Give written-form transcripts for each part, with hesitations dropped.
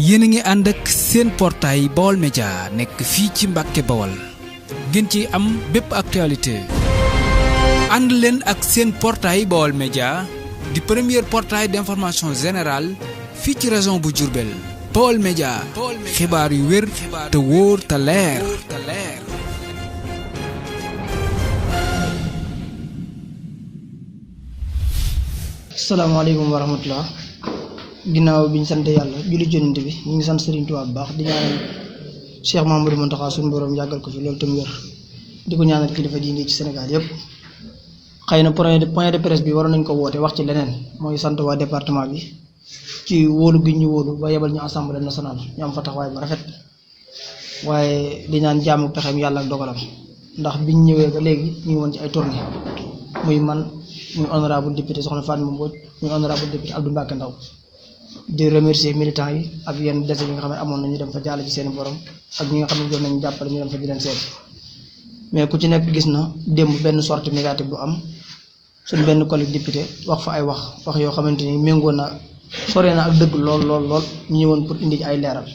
yéen a ngi ànd ak seen portail Baol Média nekk fii ci Mbàkke Bawol ngeen ci am bépp actualité ànd leen ak seen portail Baol Média di premier portail d'information générale fii ci région bu Diourbel. Baol Média xibaar yu wér te wóor te leer. asalaamaaleykum wa rahmatulah ginnaaw bi ñu sant yàlla julli jonante bi ñu ngi sant Serigne Touba bu baax di ñaanal Cheikh Mamadou Mountakha suñu borom yàggal ko fi loolu tam wér di ko ñaanal kilifa diine ci Sénégal yëpp. xëy na point de presse bi waroon nañ ko woote wax ci leneen mooy sant waa département bi ci wóolu gi ñu wóolu ba yebal ñu assemblée nationale ñu am fa taxawaay bu rafet waaye di ñaan jaamu pexeem yàlla ak dogalam ndax biñ ñëwee ba léegi ñu ngi woon ci ay tournée muy man. muy honorable député soxna Fatma Mbodj muy honorable député Abdou Mbacke Ndaw di remercier militants yi ak yenn dese yi nga xam ne amoon nañu dem fa jàll ci seen borom ak ñi nga xam ne doon nañu jàppale ñu dem fa di leen seet mais ku ci nekk gis na démb benn sortie négative bu am suñ benn collègue député wax fa ay wax yoo xamante ni méngoo na sore na ak dëgg lool ñu ñëwoon pour indi ay leeral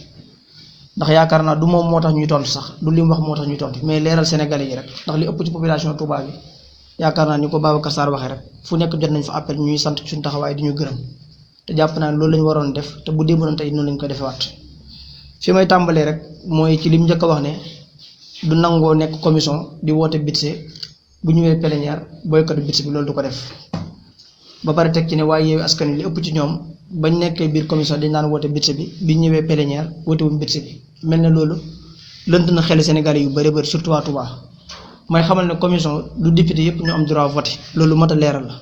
ndax yaakaar naa du moom moo tax ñuy tontu sax du li mu wax moo tax ñuy tontu mais leeral Sénégalais yi rek ndax li ëpp ci population Touba bi yaakaar naa ni ko Babacar Sarr waxee rek fu nekk jot nañ fa appel ñuy sant suñu taxawaay di ñu gërëm te jàpp naa ne loolu lañu waroon def te bu démb tey noonu lañ ko defewaat fi may tàmbalee rek mooy ci lim njëkk a wax ne du nangoo nekk commission di woote budget bu ñëwee plénière boycott budget bi loolu du ko def ba pare teg ci ne waaye Yewwi Askan Wi li ëpp ci ñoom bañ nekkee biir commission dañ naan woote budget bi ñëwee plénière woote wuñ budget bi mel ne loolu lënt na xel Sénégalais yu bëri surtout waa Touba. may xamal ne commission du député yëpp ñu am droit voté loolu mat a leeral la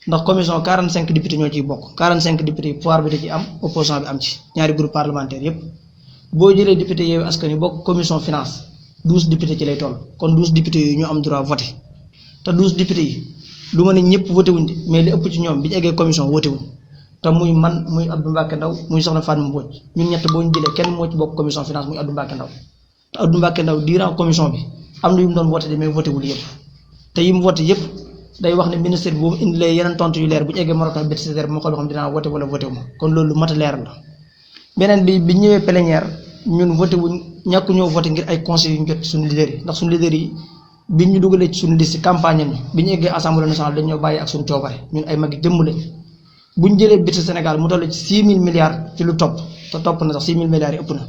ndax commission 45 députés ñoo ciy bokk 45 députés yi pouvoir bi da ci am opposition bi am ci ñaari groupe parlementaire yëpp boo jëlee député Yewwi Askan Wi bokk commission finance 12 députés ci lay toll kon 12 députés yooyu ñu am droit voté te 12 députés yi du ma ne ñëpp voté wuñ mais li ëpp ci ñoom bi ñu eggee commission voté wuñ te muy man muy Abdou Mbacke Ndaw muy soxna Fatma Mbodj ñun ñett boo ñu jëlee kenn moo ci bokk commission finance muy Abdou Mbacke Ndaw te Abdou Mbacke Ndaw durant commission bi am na yu mu doon voté de mais voté wul yëpp te yi mu voté yëpp day wax ne ministère bi boobu indilee yeneen tontu yu leer bu ñu eggee marathon budgétaire bi ma xool xam dinaa voté wala voté wu ma kon loolu mat a leer la. beneen bi ñëwee plénière ñun voté wuñ ñàkku ñoo voté ngir ay conseils yu ñu jot suñu leader yi ndax suñu leader yi bi ñu dugalee ci suñu liste campagne am bi ñu eggee assemblée nationale dañoo bàyyi ak suñu coobare ñun ay mag jëmm lañ bu ñu jëlee budget Sénégal mu toll ci 6 000 milliards ci lu topp te topp na sax 6 000 milliards yi ëpp na.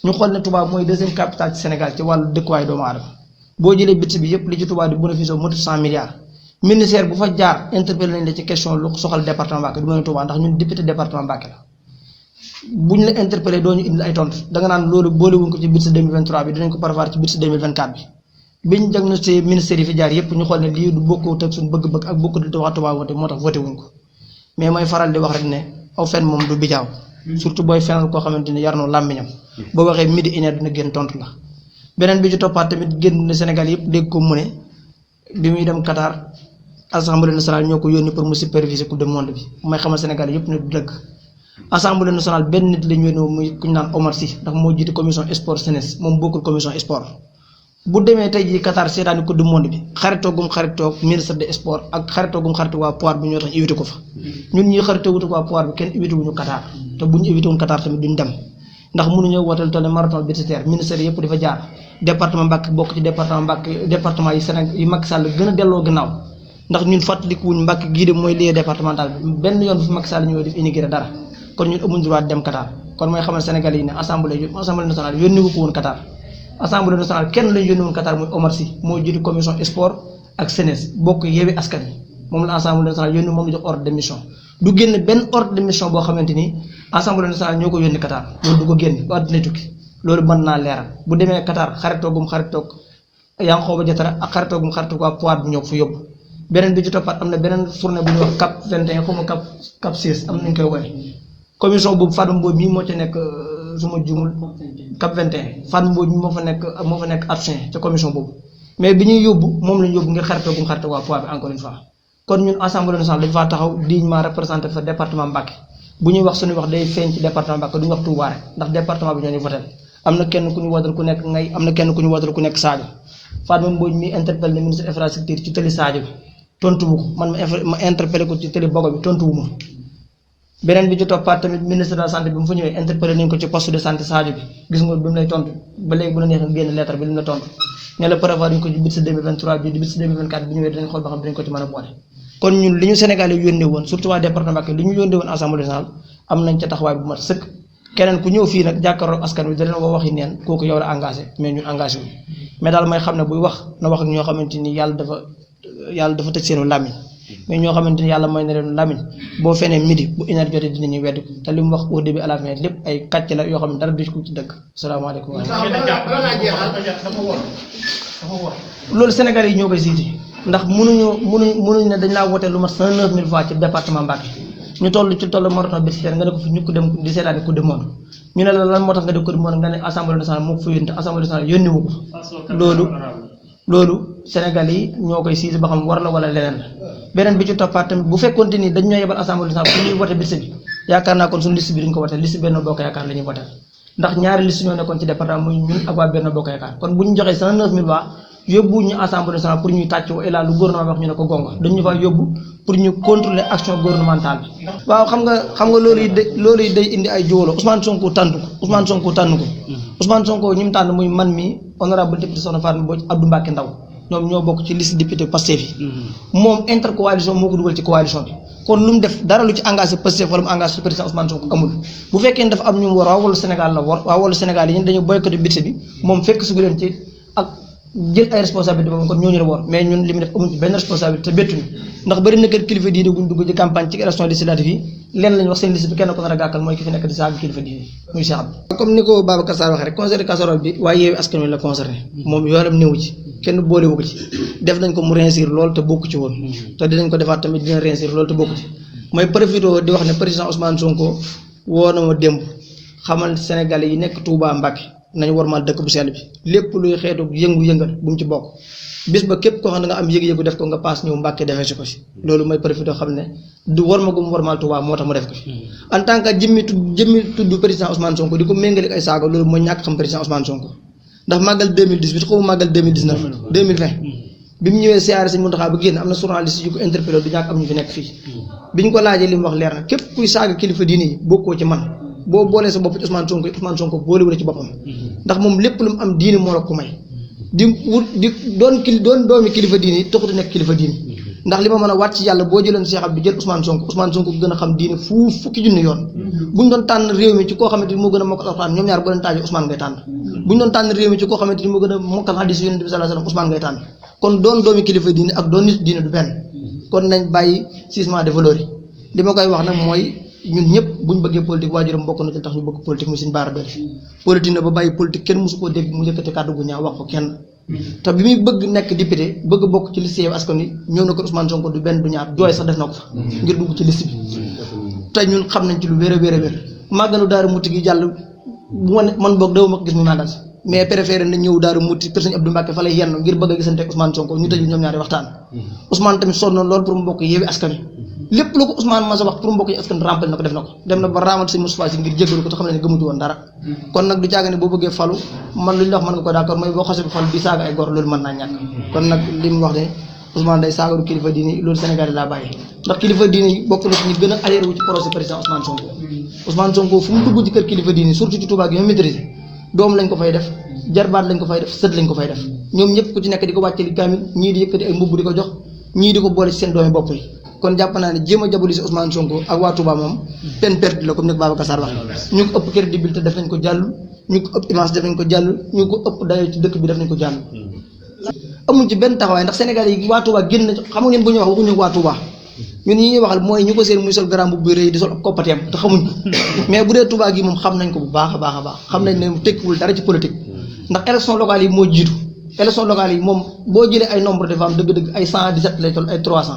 ñu xool ne Touba mooy deuxième capitale ci Sénégal ci wàllu dëkkuwaay doomu aadama boo jëlee budget bi yëpp li ci Touba di bénéfice motu 100 milliards ministère bu fa jaar interpellé nañ la ci question lu soxal département Mbacké du mën Touba ndax ñun député département Mbacké la bu ñu la interpellé doo ñu indi ay tontu danga naan loolu boolewuñ ko ci budget 2023 bi dinañ ko prévoir ci budget 2024 bi biñ diagnosté ministère yi fi jaar yëpp ñu xool ne lii du bokkut ak suñu bëgg-bëgg ak bokkut di wax Touba voté moo tax voté wuñ ko mais mooy faral di wax rek ne aw fen moom du bijaaw surtout booy fenal koo xamante ni yar na làmmiñam boo waxee midi une heure dina génn tontu la beneen bi ci toppaat tamit génn na Sénégal yëpp dégg ko mu ne bi muy dem Qatar assemblée nationale ñoo ko yónni pour mu superviser coupe du monde bi may xamal Sénégal yëpp ne du dëgg assemblée nationale benn nit lañ yónni muy ku ñu naan Omar Sy ndax moo jiite commission sport jeunesse moom bokkul commission sport bu demee tey jii Qatar seetaani coupe du monde bi xaritoogum ministre des sports ak xaritoogum waa pouvoir bi ñoo tax invité ko fa ñun ñuy xaritoo wutu waa pouvoir bi kenn invité wuñu Qatar te bu ñu invité woon Qatar tamit duñ dem ndax mënuñoo wooteel toll marathon budgétaire ministère yëpp dafa jaar département Mbacké bokk ci département yi Sénégal yi Macky Sall gën a delloo gannaaw ndax ñun fàttaliku wuñ Mbacké gii de mooy lieu départemental bi benn yoon bu fi Macky Sall ñëwee def immigré dara kon ñun amuñ droit dem Qatar kon mooy xamal Sénégal yi ne assemblée nationale yónni wu ko woon Qatar assemblée nationale kenn lañ yónni woon Qatar muy Omar Sy moo jiitu commission sport ak jeunesse bokk Yewwi Askan Wi moom la assemblée nationale yónni moom la jox ordre de mission du génn benn ordre de mission boo xamante ni assemblée nationale ñoo ko yónni Qatar loolu du ko génn ba àddina tukki loolu mën naa leeral bu demee Qatar xaritoog Yankhoba Diattara ak xaritoog waa pouvoir bi ñoo ko fa yóbbu beneen bi ci toppaat am na beneen fournée bu ñuy wax CAP 21 xaw ma CAP 16 am nañu koy woowee commission boobu Fatma Mbodj mii moo ci nekk su ma jumul CAP 21 Fatma Mbodj mii moo fa nekk absent ca commission boobu mais bi ñuy yóbbu moom lañu yóbbu ngir xaritoog waa pouvoir bi encore une fois kon ñun assemblée nationale dañu faa taxaw dignement représenté fa département Mbacké bu ñuy wax suñuy wax day feeñ ci département Mbacké duñu wax Touba rek ndax département bi ñoo ñu voté am na kenn ku ñu wotal ku nekk ngay am na kenn ku ñu wotal ku nekk Sadio Fatma Mbodj mi interpellé ministre infrastructure ci tëli Sadio bi tontu wu ko man ma interpellé ko ci tëli Bogo bi tontu wu ma beneen bi ci toppaat tamit ministre de la santé bi mu fa ñëwee interpellé nañ ko ci poste de santé Sadio bi gis nga bi mu lay tontu ba léegi bu la neexee génn lettre bi li mu la tontu ne la prévoir ñu ko ci budget 2023 bi di budget 2024 bi ñëwee dinañ xool ba xam dinañ ko ci mën a boole. kon ñun li ñu Sénégalais yónnee woon surtout waa département Mbacké li ñu yónnee woon assemblée nationale am nañ ca taxawaay bu mat sëkk keneen ku ñëw fii nag jàkkaarloo askan wi da leen woo waxi neen kooku yow la engagé mais ñun engagé wu mais daal may xam ne buy wax na wax ak ñoo xamante ni yàlla dafa tëj seenu làmmiñ mais ñoo xamante ni yàlla may na leen làmmiñ boo fenee midi bu une heure jotee dinañuy weddi ko te li mu wax au début à la fin lépp ay kàcc la yoo xam ne dara du ko ci dëgg salaamaaleykum. loolu Sénégal yi ñoo koy siiti ndax mënuñu ne dañ laa wootee lu mat 109 000 voix ci département Mbacké ñu toll ci marathon budgétaire nga ne ko fi ñu ko dem di seetaani coupe du monde ñu ne la lan moo tax nga def coupe du monde nga ne assemblée nationale moo ko fa yónni te assemblée nationale yónni wu ko loolu Sénégal yi ñoo koy siisi ba xam war la wala leneen la beneen bi ci toppaat tamit bu fekkoonte ni dañ ñoo yebal assemblée nationale pour ñuy voté budget bi yaakaar naa kon suñu liste bi duñ ko voté liste Benno Bokk Yaakaar la ñuy voté ndax ñaari liste ñoo nekkoon ci département muy ñun ak waa Benno Bokk Yaakaar kon bu ñu joxee 109 000 voix yóbbu ñu assemblée nationale pour ñuy tàcc wa ilaa lu gouvernement wax ñu ne ko gonga dañ ñu fa yóbbu pour ñu contrôler action gouvernementale bi waaw xam nga loolu yi day indi ay jiwalo Ousmane Sonko tànn ko Ousmane Sonko ñi mu tànn muy man mi honorable député Soxna Fatou Mbodj Abdou Mbacké Ndaw ñoom ñoo bokk ci liste député Pastef yi moom intercoalition moo ko dugal ci coalition bi kon lu mu def dara lu ci engagé Pastef wala mu engagé président Ousmane Sonko amul bu fekkee ne dafa am ñu mu war waa wala Sénégal la war waa wala Sénégal yi ñun dañu boycotté budget bi moom fekk sugu leen ci ak jël ay responsabilité boobu kon ñooñu la war mais ñun li mu def amuñ ci benn responsabilité te bettuñu ndax bëri na kër kilifa diine buñ dugg ci campagne ci élection législative yi lenn lañ wax seen liste bi kenn ko nar a gàkkal mooy ki fi nekk di saaga kilifa diine muy Cheikh Abdou comme ni ko Babacar Sarr waxee rek conseil de casserole bi waaye Yewwi Askan Wi la concerné moom yoonam néewu ci kenn boolewu ko ci def nañ ko mu réussir loolu te bokku ci woon te dinañ ko defaat tamit dina réussir loolu te bokku ci mooy profité di wax ne président Ousmane Sonko woo na ma démb xamal Sénégalais yi nekk Touba Mbacké nañu warmal dëkk bu sell bi lépp luy xeetu yëngu-yëngal bu mu ci bokk bis ba képp koo xam ne nga am yëg-yëgu def ko nga paas ñëw Mbacké defee si ko si loolu mooy profité xam ne du war ma gu mu warmal Touba moo tax mu def ko fi en tant que jëmmi tudd président Ousmane Sonko di ko méngale ak ay saaga loolu mooy ñàkk xam président Ousmane Sonko ndax màggal 2018 xaw ma màggal 2020 bi mu ñëwee siyaare Sëñ Mountakha ba génn am na journaliste yu ko interpellé du ñàkk am ñu fi nekk fii bi ñu ko laajee li mu wax leer na képp kuy saaga kilifa diine yi bokkoo ci man boo boolee sa bopp ci Ousmane Sonko boolewul ci boppam ndax moom lépp lu mu am diine moo la ko may doon doomi kilifa diine yi taxut a nekk kilifa diine ndax li ma mën a wàcc ci yàlla boo jëloon Cheikh Abdou jël Ousmane Sonko ko gën a xam diine fukki junni yoon buñ doon tànn réew mi ci koo xamante ni moo gën a mokkal alxuraan ñoom ñaar boo leen taajee Ousmane ngay tànn buñ doon tànn réew mi ci koo xamante ni moo gën a mokkal hadis Yonent bi sallallahu alayhi wasallam Ousmane ngay tànn kon doon doomi kilifa diine ak doon nit diine du benn kon nañ bàyyi cisement de valeurs yi li ma koy wax nag mooy ñun ñëpp buñ bëggee politique waajuram bokk na ci tax ñu bëgg politique mu sin baara doy politique na ba bàyyi politique kenn mosu koo dégg mu yëkkati kàddu gu ñaaw wax ko kenn te bi muy bëgg nekk député bëgg bokk ci liste Yewwi Askan Wi ñëw na ko Ousmane Sonko du benn du ñaar jooy sax def na ko fa ngir dugg ci liste bi te ñun xam nañ ci lu wér a wér a wér màggalu Daaru Muti gi jàll bu man boog daw ma ko gis mu màggal si mais préféré na ñëw Daaru Muti kër Sëñ Abdou Mbacké fa lay yenn ngir bëgg a gisante ak Ousmane Sonko ñu tëju ñoom ñaari waxtaan Ousmane tamit sonnoon loolu pour mu bokk Yewwi Askan Wi lépp lu ko Ousmane ma sa wax pour mu bokk Yewwi Askan Wi rempli na ko def na ko dem na ba raamal Sëñ Moustapha Sy ngir jéggalu ko te xam ne gëmu ci woon dara kon nag du caaga ne boo bëggee falu man lu ñu la wax mën nga ko d'accord mooy boo xasee bi falu di saaga ay gor loolu mën naa ñàkk kon nag li mu wax ne Ousmane day saagaru kilifa diini loolu Sénégal yi laa bàyyi ndax kilifa diini bokk na ci ñu gën a adhéré wu ci projet président Ousmane Sonko fu mu dugg ci kër kilifa diini surtout ci Touba gi ma maîtrisé doom lañ ko fay def jarbaat lañ ko fay def sët lañ ko fay def ñoom ñëpp ku ci nekk di ko wàcce li kaamil ñii di yëkkati ay mbubb di ko jox ñii di ko boole ci seen doomi bopp yi kon jàpp naa ne jéem a diaboliser Ousmane Sonko ak waa Touba moom peine perdue la comme ni ko Babacar Sarr wax ñu ko ëpp crédibilité def nañ ko jàll ñu ko ëpp image def nañ ko jàll ñu ko ëpp dayoo ci dëkk bi def nañ ko jàll amuñ ci benn taxawaay ndax Sénégal yi waa Touba génn na xam ngeen bu ñuy wax waxuñu waa Touba ñun ñi ñuy waxal mooy ñu ko seen muy sol garam bu rëy di sol ab koppateem te xamuñ ko mais bu dee Touba gi moom xam nañ ko bu baax a baax a baax xam nañ ne tekkiwul dara ci politique ndax élection locale yi moo jiitu élection locale yi moom boo jëlee ay nombre de femmes dëgg-dëgg ay 117 lay toll ay 300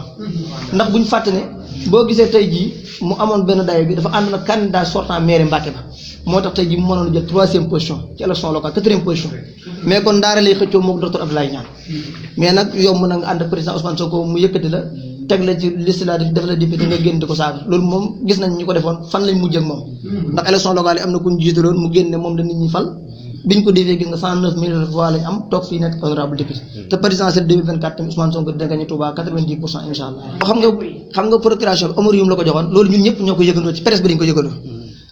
ndax buñ fàtte ne boo gisee tey jii mu amoon benn dayo bi dafa ànd na candidat sortant maire Mbacké ba moo tax tey jii mu mënoon jël 3e position ci élection locale 4e position mais kon ndaare lay xëccoo moom docteur Abdoulaye Niane mais nag yomb na nga ànd ak président Ousmane Sonko mu yëkkati la teg la ci liste la def la député nga génn di ko saaga loolu moom gis nañ ñu ko defoon fan lañ mujj ak moom ndax élection locale yi am na ku ñu jiitaloon mu génne moom la nit ñi fal biñ ko defee gis nga 109 000 voix lañ am toog fii nekk honorable député te présidentielle 2024 tamit Ousmane Sonko dina gagné Touba 90% incha allah. xam nga procuration bi Omar Youm la ko joxoon loolu ñun ñëpp ñoo ko yëgandoo ci presse bi dañ ko yëgandoo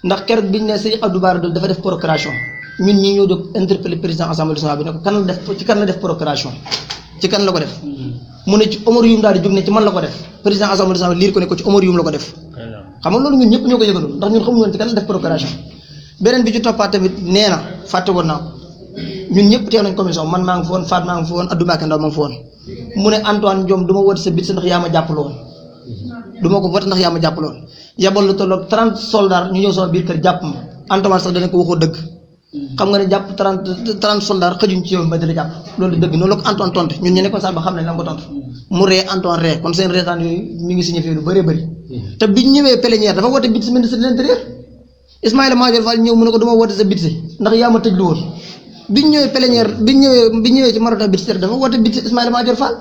ndax keroog biñ ne Sëñ Abdou Bara Dolly dafa def procuration ñun ñii ñoo jóg interpellé président assemblée nationale bi ne ko kan la def procuration ci kan la ko def mu ne ci Omar Youm daal di jóg ne ci man la ko def président assemblée nationale liir ko ne ko ci Omar Youm la ko def xam nga loolu ñun ñëpp ñoo ko yëgandoo ndax ñun xamuñu woon ci kan la def procuration beneen bi ci toppaat tamit nee na fàtte woon naa ko ñun ñëpp teew nañ commission man maa ngi fa woon Fat maa ngi fa woon Abdou Mbacké Ndaw maa ngi fa woon mu ne Antoine Diome du ma woote sa bit sa ndax yaa ma jàppaloon du ma ko voté ndax yaa ma jàppaloon yabal lu tolloog 30 soldats ñu ñëw sama biir kër jàpp ma Antoine sax dana ko waxoo dëgg xam nga ne jàpp 30 soldats xëjuñ ci yow ba dina jàpp loolu dëgg noonu la ko Antoine tontu ñun ñu nekkoon sax ba xam nañ la ko tontu mu ree Antoine ree kon seen reetaan yooyu mi ngi signifié lu bëree bëri te biñ ñëwee plénière dafa woote bit si ministre de l'intérieur Ismaïla Madior Fall ñëw mu ne ko dama woote sa bit si ndax yaa ma tëj lu woon biñ ñëwee plénière biñ ñëwee ci marathon bit si dafa woote bit si Ismaïla Madior Fall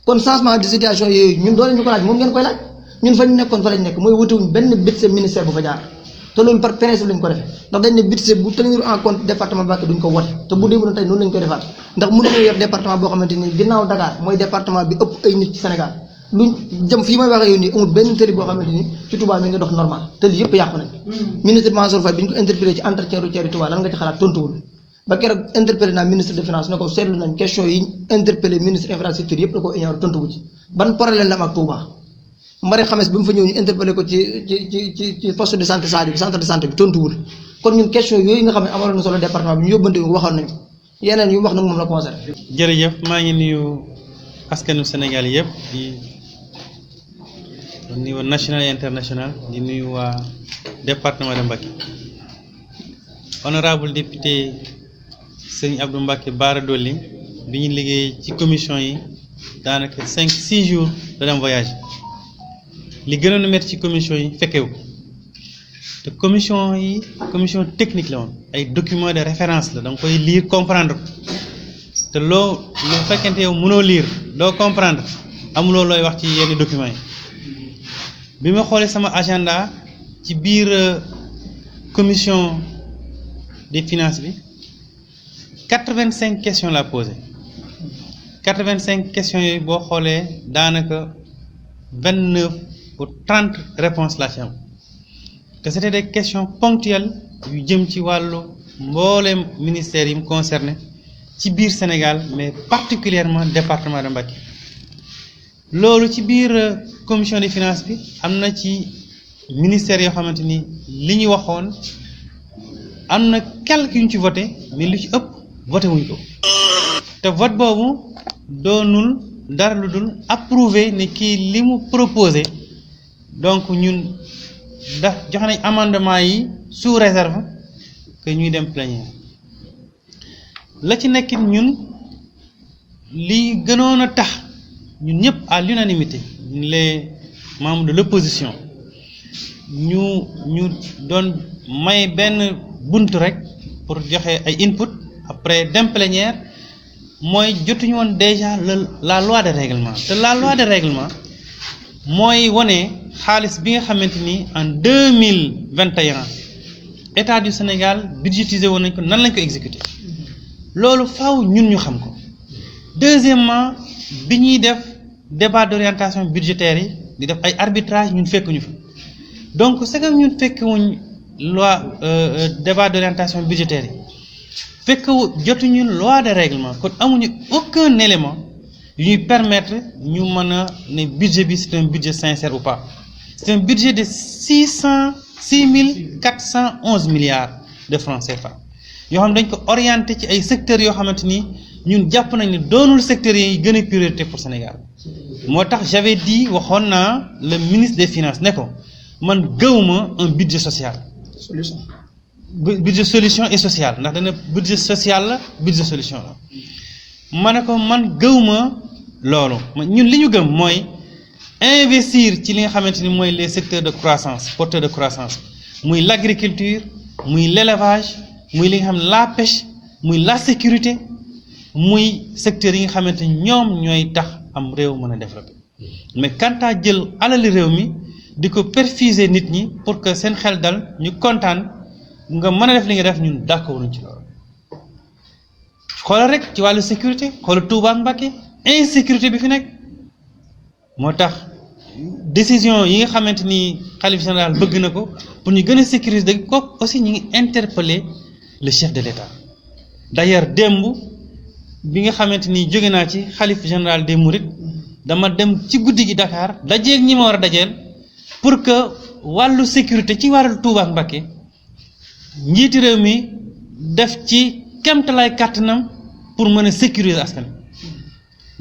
kon changement de situation yooyu ñun doole ñu ko laaj moom ngeen koy laaj ñun fa ñu nekkoon fa lañ nekk mooy wutiwuñ benn budget ministère bu fa jaar te loolu par principe lañ ko defee ndax dañ ne budget bu tenir en compte département Mbacké duñ ko wote te bu dee tey noonu lañ koy defaat ndax mënuñoo yor département boo xamante ni ginnaaw Dakar mooy département bi ëpp ay nit ci Sénégal luñ jëm fii may waxee yow nii amul benn tëli boo xamante ni ci Touba mi nga dox normal tëli yëpp yàqu nañ ministre Mansour Faye bi ñu ko interpellé ci entretien routier du Touba lan nga ci xalaat tontuwul ba keroog interpellé naa ministre des finances ne ko seetlu nañ question yi interpellé ministre infrastructure yëpp da ko ignoré tontuwu ci ban problème la am ak Touba Mbare Xames bi mu fa ñëw ñu interpellé ko ci poste de santé Sadio bi centre de santé bi tontuwul kon ñun question yooyu nga xam ne amaloon na solo département bi ñu yóbbante ko waxoon nañu yeneen yu wax nag moom la concerné. jërëjëf maa ngi nuyu askanu Sénégal yëpp di au niveau national et international di nuyu waa département de Mbacké honorable député Serigne Abdou Mbacké Bara Dolly bi ñu liggéey ci commission yi daanaka 5-6 jours la dem voyage li gënoon a métti ci commission yi fekkewu ko te commission technique la woon ay documents de référence la da nga koy lire comprendre ko te loo fekkente yow mënoo lire doo comprendre amuloo looy wax ci yenn documents yi bi ma xoolee sama agenda ci biir commission des finances bi 85 questions la posé 85 questions yooyu boo xoolee daanaka 29 ou 30 réponses laa ci am te c'était des questions ponctuelles yu jëm ci wàllu mbooleem ministères yi mu concerné ci biir Sénégal mais particulièrement département de Mbacké loolu ci biir commission des finances bi am na ci ministères yoo xamante ni li ñu waxoon am na quelques yu ñu ci voté mais lu ci ëpp voté wuñ ko te vote boobu doonul dara lu dul approuvé ne kii li mu proposé donc ñun da jox nañ amendement yi sous réserve que ñuy dem plénière la ci nekkit ñun li gënoon a tax ñun ñëpp à l'unanimité les membres de l'opposition ñu doon may benn bunt rek pour joxe ay input après dem plénière mooy jotuñu woon déjà la loi de règlement te la loi de règlement mooy wane xaalis bi nga xamante ni en 2021 état du Sénégal budgétisé woon nañ ko nan lañ ko exécuté loolu faaw ñun ñu xam ko deuxièmement bi ñuy def débat d'orientation budgétaire yi di def ay arbitrage ñun fekkuñu fa donc c'est que ñun fekkwuñ loi débat d'orientation budgétaire yi fekk jotuñu loi de règlement kon amuñu aucun élément yu ñuy permettre ñu mën a ne budget bi c'est un budget sincère ou pas c'est un budget de 60411 milliards de francs CFA yoo xam ne dañ ko orienté ci ay secteurs yoo xamante ni ñun jàpp nañ ne doonul secteurs yi gën a priorité pour Sénégal moo tax j'avais dit waxoon naa le ministre des finances ne ko man gëwuma un budget social budget solution et social ndax dana budget social la budget solution la ma ne ko man gëwuma loolu ñun li ñu gëm mooy investir ci li nga xamante ni mooy les secteurs de croissance porteurs de croissance muy l'agriculture muy l'élevage muy li nga xam ne la pêche muy la sécurité muy secteurs yi nga xamante ni ñoom ñooy tax am réew mën a développer mais quant à jël alali réew mi di ko perfuser nit ñi pour que seen xel dal ñu kontaan nga mën a def li nga def ñun d'accord wuñ ci loolu xoolal rek ci wàllu sécurité xoolal Touba ak Mbacké insécurité bi fi nekk moo tax décision yi nga xamante ni xalif général bëgg na ko pour ñu gën a sécuriser dëgg ko aussi ñu ngi interpeller le chef de l'État d'ailleurs démb bi nga xamante ni jóge naa ci xalif général des Mourides dama dem ci guddi gi Dakar dajeeg ñi ma war a dajeel pour que wàllu sécurité ci wàllu Touba ak Mbacké njiiti réew mi def ci kemtalaay kàttanam pour mën a sécuriser askan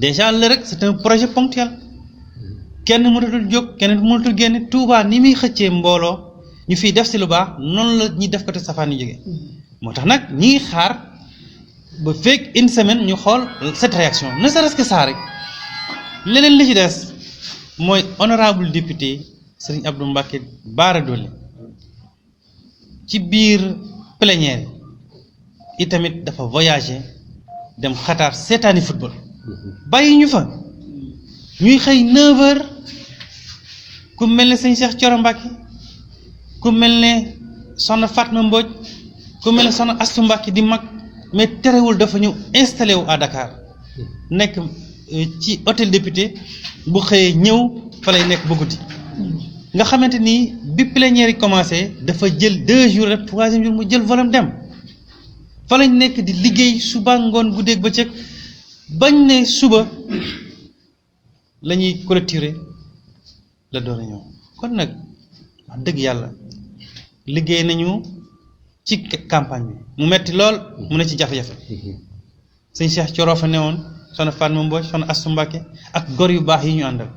déjà la rek c'est un projet ponctuel kenn mënatul jóg kenn mënatul génn Touba ni muy xëccee mbooloo ñu fiy def si lu baax noonu la ñuy def ko te safaan yi jógee moo tax nag ñi ngi xaar ba fekk une semaine ñu xool cette réaction ne serait-ce que ça rek leneen li ci des mooy honorable député Serigne Abdou Mbacké Bara Dolly ci biir plénière yi itamit dafa voyager dem Qatar seetaani football bàyyi ñu fa ñuy xëy 9h ku mel ne sëñ Cheikh Thioro Mbacké ku mel ne soxna Fatma Mbodj ku mel ne soxna Astou Mbacké di mag mais terewul dafa ñu installé wu à Dakar nekk ci hôtel député bu xëyee ñëw fa lay nekk ba guddi nga xamante ni bi plénière yi commencé dafa jël 2 jours rek 3e jour mu jël volam dem fa lañ nekk di liggéey suba ngoon guddeeg bëccëg bañ ne suba la ñuy clôturer la door a ñëw kon nag wax dëgg yàlla liggéey nañu ci campagne bi mu metti lool mu ne ci jafe-jafe sëñ Cheikh Thioro fa newoon soxna Fatma Mbodj soxna Astou Mbacké ak gor yu baax yi ñu àndal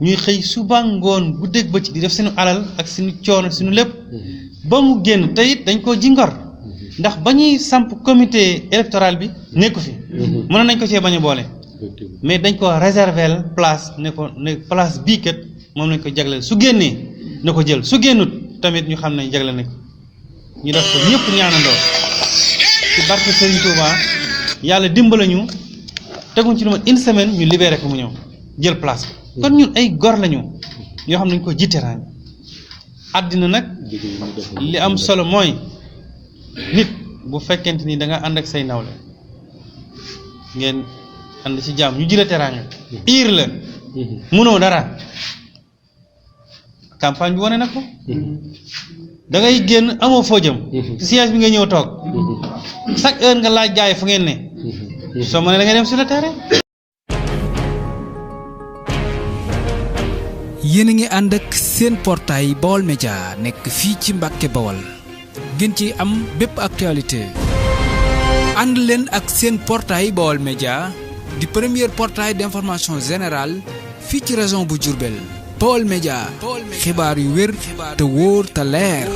ñuy xëy suba ngoon guddeeg bëccëg di def suñu alal ak suñu coono suñu lépp ba mu génn te it dañ koo ji ngor ndax ba ñuy samp comité électoral bi nekku fi mënoon nañ ko cee bañ a boole mais dañ ko réserver place ne place bii kat moom lañ ko jagleel su génnee na ko jël su génnut tamit ñu xam ne jagleel na ko ñu def ko ñëpp ñaanandoo ci barke Serigne Touba yàlla dimbala ñu teguñ ci lu ma une semaine ñu libéré ko mu ñëw jël place bi kon ñun ay gor lañu ñoo xam ne dañ ko jiiteraañ àddina nag li am solo mooy nit bu fekkente ni da nga ànd ak say nawle ngeen ànd ci jàmm ñu jëlee teraanga iir la mënoo dara campagne bi wane na ko da ngay génn amoo foo jëm siège bi nga ñëw toog chaque heure nga laaj gaay fu ngeen ne soo mënee da ngay dem sur le terrain. yéen a ngi ànd ak seen portail Baol Média nekk fii ci Mbàkke Bawol ngeen ci am bépp actualité ànd leen ak seen portail Baol Média di premier portail d'information générale fii ci région bu Diourbel Baol Média xibaar yu wér te wóor te leer